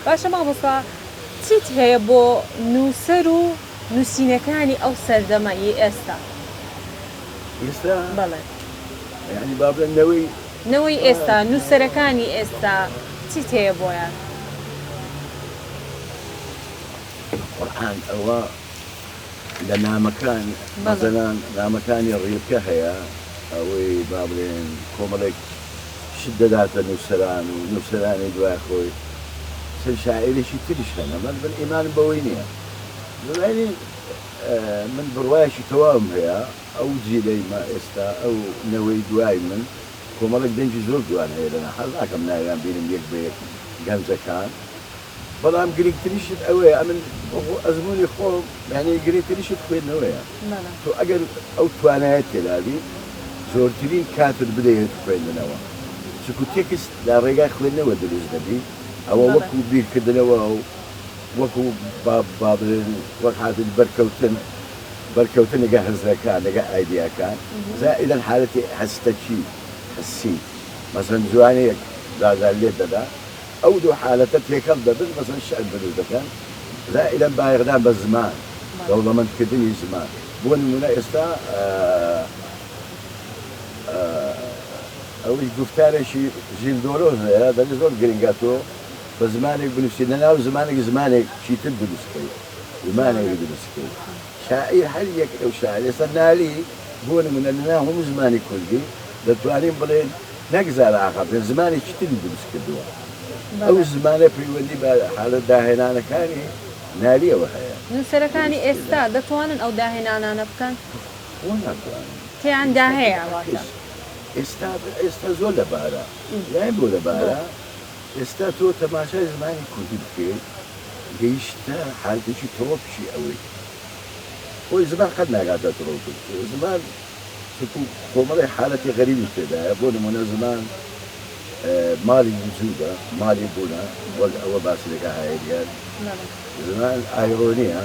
باشە مامۆستا چیت هەیە بۆ نووسەر و نووسینەکانی ئەو سەردەمە ی ئێستا؟ ئێستا؟ بەڵێ. یانی با بڵێم نەوەی. نەوەی ئێستا، نووسەرەکانی ئێستا چیت هەیە بۆیان؟ قورعان ئەوە لە نامەکان مەسەلەن نامەکانی ڕیلکە هەیە ئەوەی با بڵێن کۆمەڵێک شت دەداتە نووسەران و نووسەرانی دوای خۆی چەند شاعیرێکی تریش هەنە من من ئیمانم بەوەی نییە یعنی من بڕوایەکی تەواوم هەیە ئەو جیلەی مە ئێستا ئەو نەوەی دوای من کۆمەڵێک دەنگی زۆر جوان هەیە لەنا حەز ناکەم ناویان بینم یەک بە یەک گەنجەکان بەڵام گرنگترین شت ئەوەیە ئەمن وەکو ئەزموونی خۆم یانی گرنگترین شت خوێندنەوەیە تۆ ئەگەر ئەو توانایەت تێدابی زۆرترین کاتت بدەیت خوێندنەوە چونکو تێکست لە ڕێگای خوێندنەوە دروست دەبی ئەوە وەکو بیرکردنەوە و وەکو با بڵێن وەک حالەتی بەرکەوتن بەرکەوتن لەگە هزرەکان لەگە ئایدیاکان زائیدەن حالەتی هەستەکی حسی مەسەن جوانیەک جارجار لێت دەدا ئەو دوو حالەتە تێکەڵ دەبن مەسەلەن شیعر دروست دەکەن زائیدەن بایەخدان بە زمان دەوڵەمەند کردنی زمان بۆ نمونە ئێستا ئەوەی گوفتارێکی ژیل دۆلۆز هەیە دەڵێ زۆر گرنگە تۆ بە زمانێک بنووسی لە ناو زمانێک زمانێک چیتر دروست کەی زمانێک دروست کەی شاعیر هەر یەک لەو شاعیر ئێستا نالی بۆ نمونە لە ناو هەموو زمانی کوردی دەتوانین بڵێین نەک زارا ئاخاوتن زمانێکی تری دروست کردووە ئەو زمانە پەیوەندی بە حالەت داهێنانەکانی نالیەوە هەیە. نووسەرەکانی ئێستا دەتوانن ئەو داهێنانانە بکەن؟ بۆ ناتوانن؟ تێیاندا هەیە واتە. ئێستا ئێستا زۆر لەبارە. زانی بۆ لەبارە؟ ئێستا تۆ تەماشای زمانی کوردی بکەی گەیشتە حالەتێکی ترۆپکی ئەوەی خۆی زمان قەت ناگاتە ترۆپک زمان چونکو کۆمەڵێک حالەتی غەریبی تێدایە، بۆ نموونە زمان ماڵی وجودە، ماڵی بوونە، وەک ئەوە باسی دەکا هایدگەر، زمان ئایرۆنییە،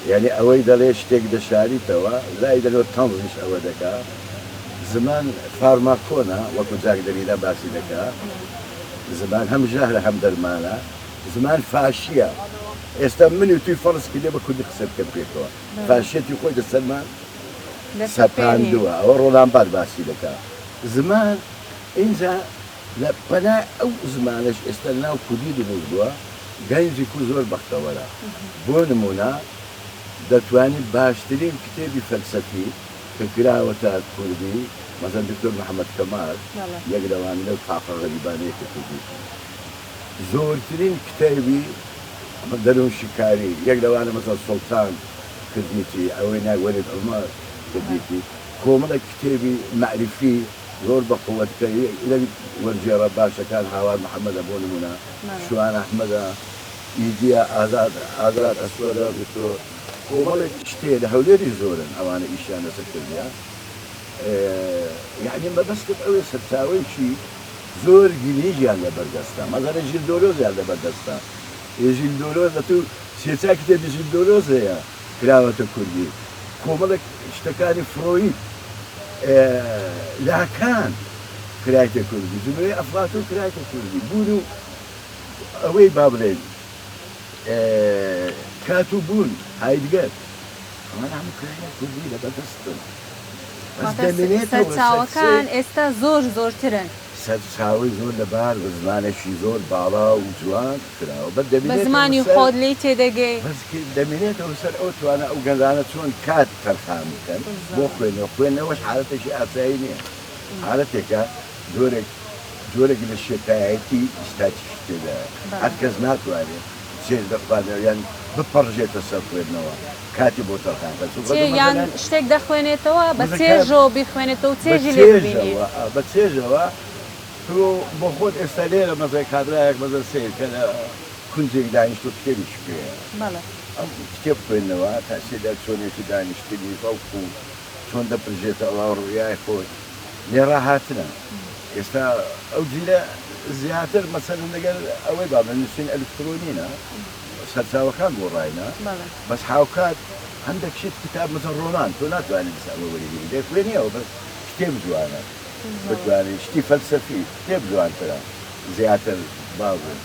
یانی ئەوەی دەڵێ شتێک دەشاریتەوە، زائیدەن وەک تەنزیش ئەوە دەکا، زمان فارماکۆنە، وەکو جاک دەریدا باسی دەکا، زمان هەم ژەهرە هەم دەرمانە، زمان فاشییە، ئێستا من و توی فەرز کردیە بە کوردی قسە بکەن پێکەوە، فاشیەتی خۆی لەسەرمان سەپاندووە، ئەوە ڕۆلان بارت باسی دەکا. زمان، ئینجا لە پەنای ئەو زمانەش ئێستا لەناو کوردی دروست بووە، گەنجی کورد زۆر بەختەوەرە. بۆ نموونە دەتوانی باشترین کتێبی فەلسەفی کە کراوەتە کوردی، مەسەلەن دکتۆر محەمەد کەمال یەک لەوانە لەو تاقە غەریبانەیە کە کردوویەتی. زۆرترین کتێبی دەروونشیکاری، یەک لەوانە مەسەلەن سوڵتان کردیتی، ئەوەی ناوی وەلید عومەر کردیتی، کۆمەڵێک کتێبی مەعریفی زۆر بە قوەت کە لە وەرگێڕە باشەکان هاوار محەمەدە بۆ نموونە، شوان ئەحمەدە، ئیدیە، ئازاد ئازاد ئەسوەدە، دکتۆر کۆمەڵێک شتێ لە هەولێریش زۆرن ئەوانە ئیشیان لەسەر کردیە. یەعنی مەبەستم ئەوەیە سەرچاوەیەکی زۆر گرینگیان لەبەر دەستە، مەسەلەن ژیل دۆلۆزیان لەبەر دەستە. ژیل دۆلۆز ئەتوو سێ چار کتێبی ژیل دۆلۆز هەیە کراوەتە کوردی، کۆمەڵێک شتەکانی فرۆید، لاکان کرایتە کوردی، جملەی ئەفلاتون کرایتە کوردی، بوون و ئەوەی با بڵێین کات و بوون، هایدگەر، ئەمانە هەموو کراینە کوردی لەبەر دەستن. بەس واتە دەمێنێتەوە سەرچاوەکان ئێستا زۆر زۆرترن. سەرچاوەی زۆر لەبار بە زمانێکی زۆر باڵا و جوان کراوە بەس بە دەمێنێتەوە زمانی سەر خۆت لێی تێدەگەی. بەس دەمێنێتەوە سەر ئەو توانا ئەو گەنجانە چۆن کات تەرخان بکەن بۆ خوێندنەوە، خوێندنەوەش حالەتێکی ئاسایی نییە حالەتێکە جۆرێک جۆرێک لە شێتایەتی ئیستاتیکی تێدایە هەر کەس ناتوانێت چێژ لە خوانەوە یان بپەڕژێتە سەر خوێندنەوە کاتی بۆ تەرخان کە چونکە چێ تۆ یان مەسەلەن شتێک دەخوێنێتەوە بە مەسەلەن کە چێژەوە بیخوێنێتەوە و بە چێژی لێ ببینێ. چێژەوە بە چێژەوە تۆ بۆ خۆت ئێستا لێرە مەسەلەن کابرایەک مەسەلەن سەیر کە لە کونجێک دانیشتووە کتێبێکی پێیە بەڵێ. ئەم کتێب خوێندنەوە تەئسیر لە چۆنیەتی دانیشتنی ڕەوق و چۆن دەپرژێتە ئەو ڕوئیای خۆی لێڕاهاتنە ئێستا ئەو جیلە زیاتر مەسەلەن لەگەل ئەوەی با بڵێن نووسین ئەلکترۆنینە سەرچاوەکان گۆڕاینە بەس هاوکات هەندێک شت کتاب مەسەلەن ڕۆمان تۆ ناتوانانی بەس ئەوە وەریگری دەیخوێنیەوە بەس کتێب جوانە بتوانین شتی فەلسەفی کتێب جوانترە زیاتر با بڵێن.